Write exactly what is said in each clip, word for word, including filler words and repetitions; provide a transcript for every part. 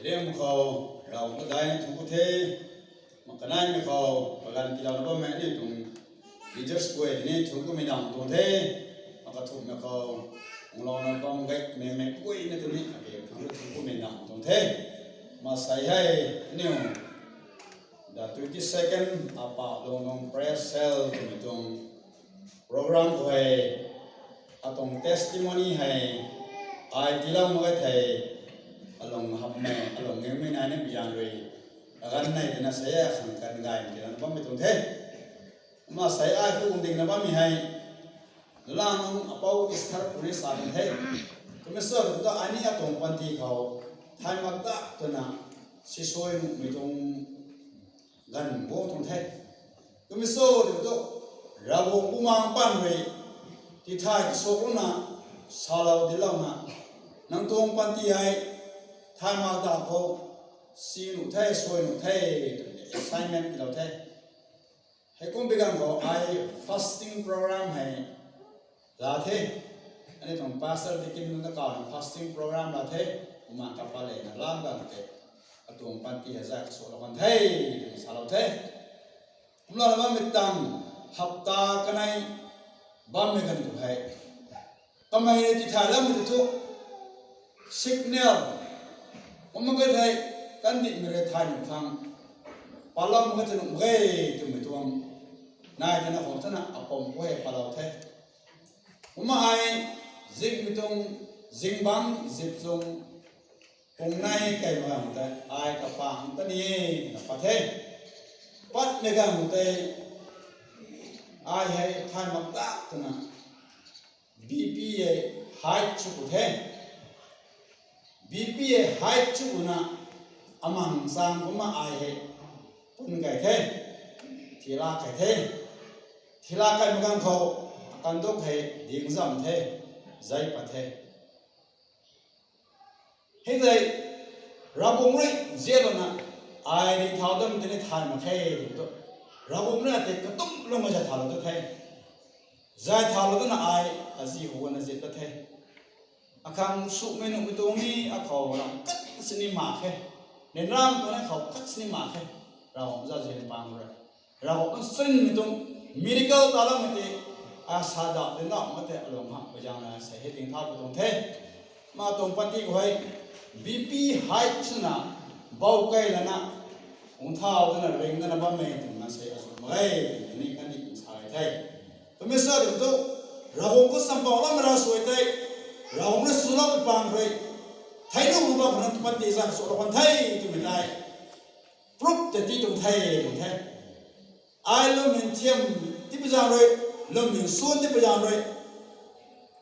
Riam khou, Ravguangc ta daina thuanc ku the. Makaneimei khou, kaganv tiilouna bammei aniu tuang leaders guay tini thuanc kumei dang tuang the. Makathumhmei khou, nglouna bam gaymei mei guayna tini abiak thangc rui thuanc kumei dang tuang the. Masei hei, aniu, the twenty second Apa Lungdung Prayer Cell twmei tuang program khou hei, atuang testimony hei, ai tiilou mak e thei, alung hamhmei, alung ningmei nai ni bian rui, aganv nei twna sei e khang kan gaymei tiilouna bammei tuang the. Kumna sei ai thu dingna bammei hei, Langnuang Apou Esther puni sa kan the. Kumna sa tu ta ai ni atuang panty khou, thay mak ta twna, sisui nuhmei tuang ganv guang tuang the. Kumna sa tu tu, Ravguangc Bumaengh Mpouh rui, tithay kasuaklouna, salou dinclouna, nang tuang panty hei, thay mak ta khou, si nuh the, sui nuh the, twna assignment tiilou the. Heikum bi ganv khou ai fasting program hei la the. Aniu tuang pastor deacon nunc ta kawna fasting program la the. Kumna kapat lana lam ganv tei, atuang panty hei zay kasuaklou kan the, twna salou the. Kumlana bammei tang, hapta kanei bammei ganv tu hei, kamei rui tithay lammei tu thu, signal, kumna kei thei, kandihmei rui thay nuh khang, patlou mak khe thei nuh mak ge twmei tuang, nai thena khou thena apam khou hei patlou the. Kumna ai, zingmei tuang, zingbangc zip chung, pung nei kei mak ganv tei, ai kapang ta ni e, twna pat the. Patmei ganv tei, ai hei thay mak ta twna, B P hei high sw ku the. B P hei high sw kuna, amang chang kumna ai hei pun kai the. Thila kai the. Thila kai mak ganv khou, akanduk hei ding zam the, zay pat the. Hei tei, Ravguangc rui zialouna, ai ri thau dam tini thay mak khe tw tu, Ravguangc rui ati katumc lungmei zay thalou ta the. Zay thalou tana ai, azi khou guangna zip ta the. Akhang sumei nuhmei tuang ni akhou ram kat sini mak khe. Ninglam tuang ni khou kat sini mak khe. Ravguangc zauzian pang rui, Ravguangc kan sinmei tuang, miracle taloumei tei, a sa dap dinc dap mak tei alung hamh pui zaeng na sei hei ding thau pui tuang the. Ma tuang panty khou hei, B P high swna, bou kei lana, ung thau dana ring dana bammei twna sei azu mak e, twna ni kandih sa e the. Kumna sa tu tu, Ravguangc khou champouloumei ra suai tei, Ravguangc rui swloumei pang rui, thei nuh mak bam khou nang tuang panty zay kasuaklou kan the, twmei tei proof tei ti tuang the, tuang the. Ai lwmmei thiam tipui zaeng rui, lwmmei suan tipui zaeng rui,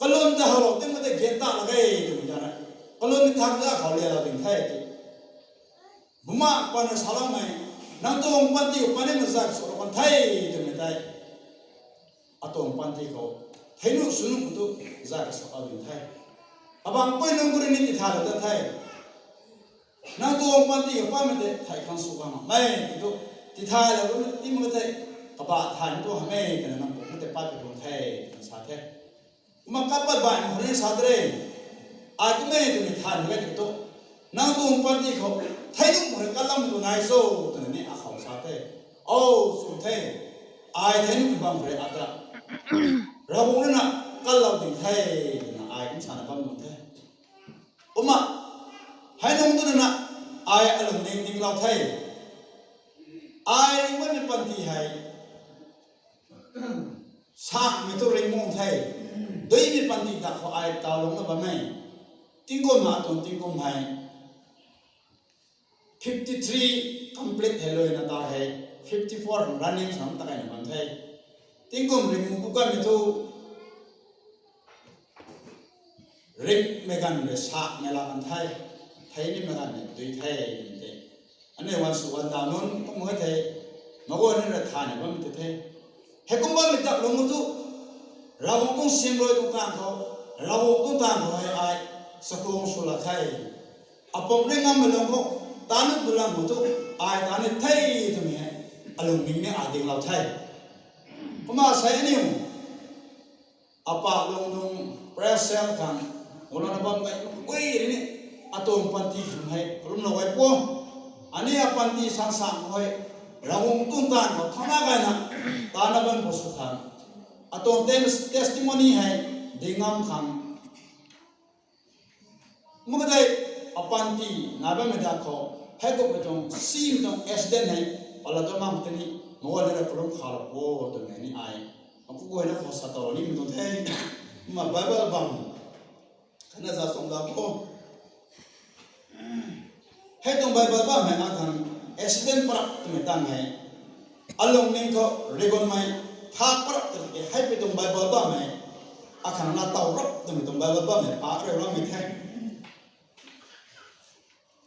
kalum ta howlou tim mak tei gan ta lak ge twmei zaeng rui, kalum thak za khou lialou ding the ti. Bumaengh Mpouh na saloumei, nang tuang panty khou panimei zay kasuaklou kan the, twmei tei, atuang panty khou, thei nuh sw nuh tu, zay kasuaklou ding the. Abangc pui nunc khou rui ni tithaylou ta the. Nang tuang panty khou panmei tei thei khang sw khang hamh e, tw tu, tithaylou tu ti mak tei, kabah thaymei tu hamh e, twna nang pumc tei pat pui tuang the, twna sa the. Kumna kapat baihmei khou ni sa de re, ai kummei twmei thay mak ge tw tu, nang tuang panty khou, thei nuh mak rui katlammei tu nai cho, twna ni akhou sa the. O, sw the, ai thei nuh bam khou rui ata, Ravguangc rui na, katlou ding the, twna ai kum sana bam tuang the. Kumna, hei nunc tu na, ai alung ning dinglou the. Ai ringbammei panty hei, sakmei tu ringmung the. Duimei panty ta khou ai tawlungna bam e. Tingkum na tuang tingkum hei, fifty three complete hei luina ta hei, fifty four running sam ta kaina bam the. Tingkum ringmung ku kanmei thu, ringmei ganv rui sakmei la kan the, thei nimei ganv rui dui the, twmei tei. Aniu wan sw wan da nunc kum hei thei, maguan ni rui thayna bammei tei the. Heikum bammei dak lung tu, Ravguangc tuang sim rui tuang taanv khou, Ravguangc tuang taanv khou hei ai, chakhwang sw lak the. Apumc ri ngammei lung khou, ta nuh bu lam khou tu, ai ta ni the twmei hei, alung ning ni ai dinglou the. Kumna sei aniu, Apa Lungdung Prayer Cell khang, gulouna bam gay mak guay ri ni, atuang panty khang hei kalumlou e pu. Aniu apanty sang sang hei, Ravguangc tuang taanv khou thana gayna, tana bam khou sw khang, atuang tes-, testimony hei di ngam khang. Mak khe tei, apanty nai bammei da khou, hei kummei tuang simei tuang accident hei, pala tu mak tei ni, maguan na ra kalum kha la pu twmei ni ai, akhou guayna khou sa tow nimei tuang the. Kumna Bible bam, kana za song da khou, hei tuang Bible bammei akhang accident parap twmei tang hei, alungning khou ribanmei thak parap tw ke, hei pui tuang Bible bammei akhang na taw rap twmei tuang Bible bammei pa reu rammei the.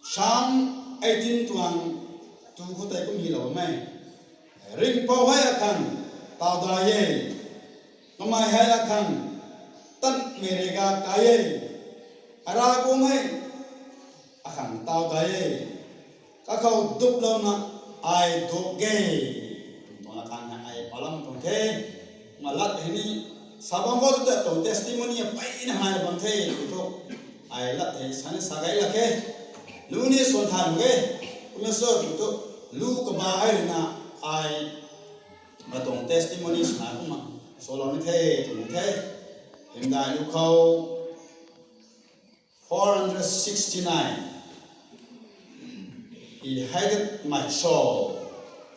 Psalm eighteen tuang two khou tei kum hylou bammei, Ringhpouc hei akhang taw dai e, kamei hei akhang tanmei rega kai e, Ravguangc hei akhang taw dai e, kakhou duplouna ai duk ge. Tuang akhang hei ai palam tuang the. Kumna lat hei ni, sa bam khou tu ta tuang testimony a peyna hei bam the tw thu, ai lat hei sa ni sa gay lak khe. Lu ni swan thay mak ge. Kumna sw tw thu, lu kaba hei ruina ai, atuang testimony swna kumna swlou ni the tw ni the. Hymdaih lu khou four hundred sixty-nine, He hated my soul.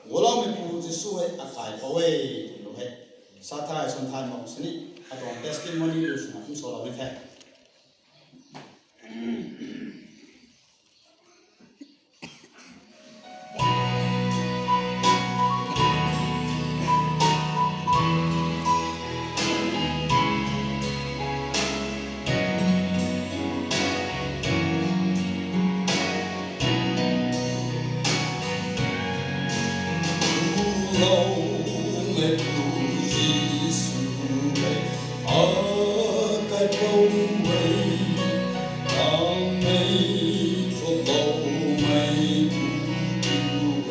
Guloumeipu Jisu hei akaipou e twlou hei, sa thay swan thay mak sini, atuang testimony lu swna kum swlou ni the. Guloumeipu Jisu hei akaipou e, kamei thuloumeipu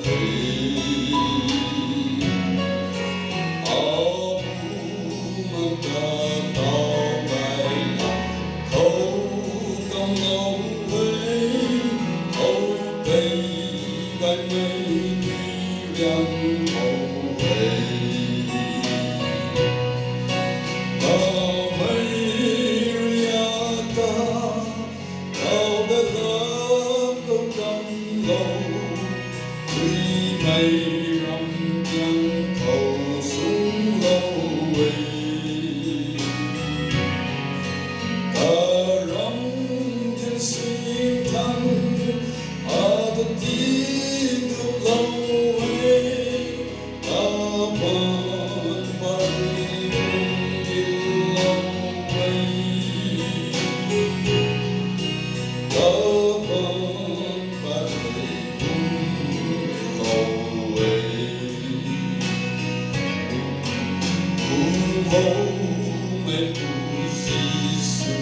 e. Apu maka taw gay la khou kamlou e, khou tei gaymei ni riang khou e. Kamei ria ta, taw gay la khou kamlou, Kuimei ram kiang khou swnglou e. Karam dinsing thangc, ata ti duplou e. Kabaanc pary kumlou e. Kabaanc pary kumlou e. Guloumeipu Jisu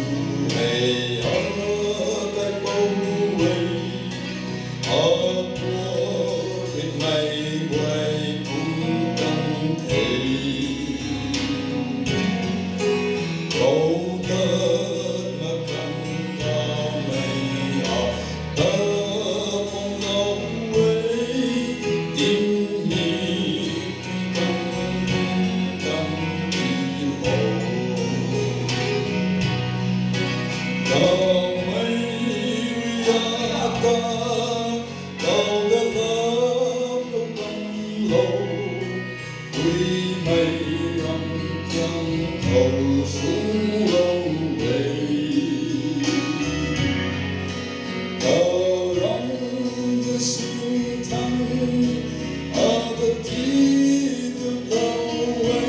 hei akaipou e, apuat ringhmei guay pumtan the. Khou tat makang kamei a, ta pumlou e, tingmik kang pumtan tiilou. Kamei ria ta, taw gay la khou kamlou, Kuimei ram kiang khou swnglou e. Karam dinsing thangc, ata ti duplou e.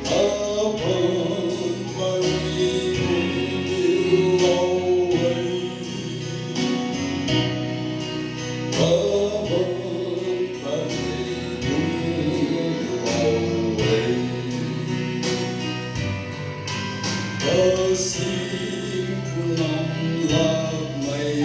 Kabaanc pary kumlou e. Kabaanc pary kumlou e. Kasing phunam lakmei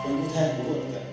Aniu the, aniu guay ta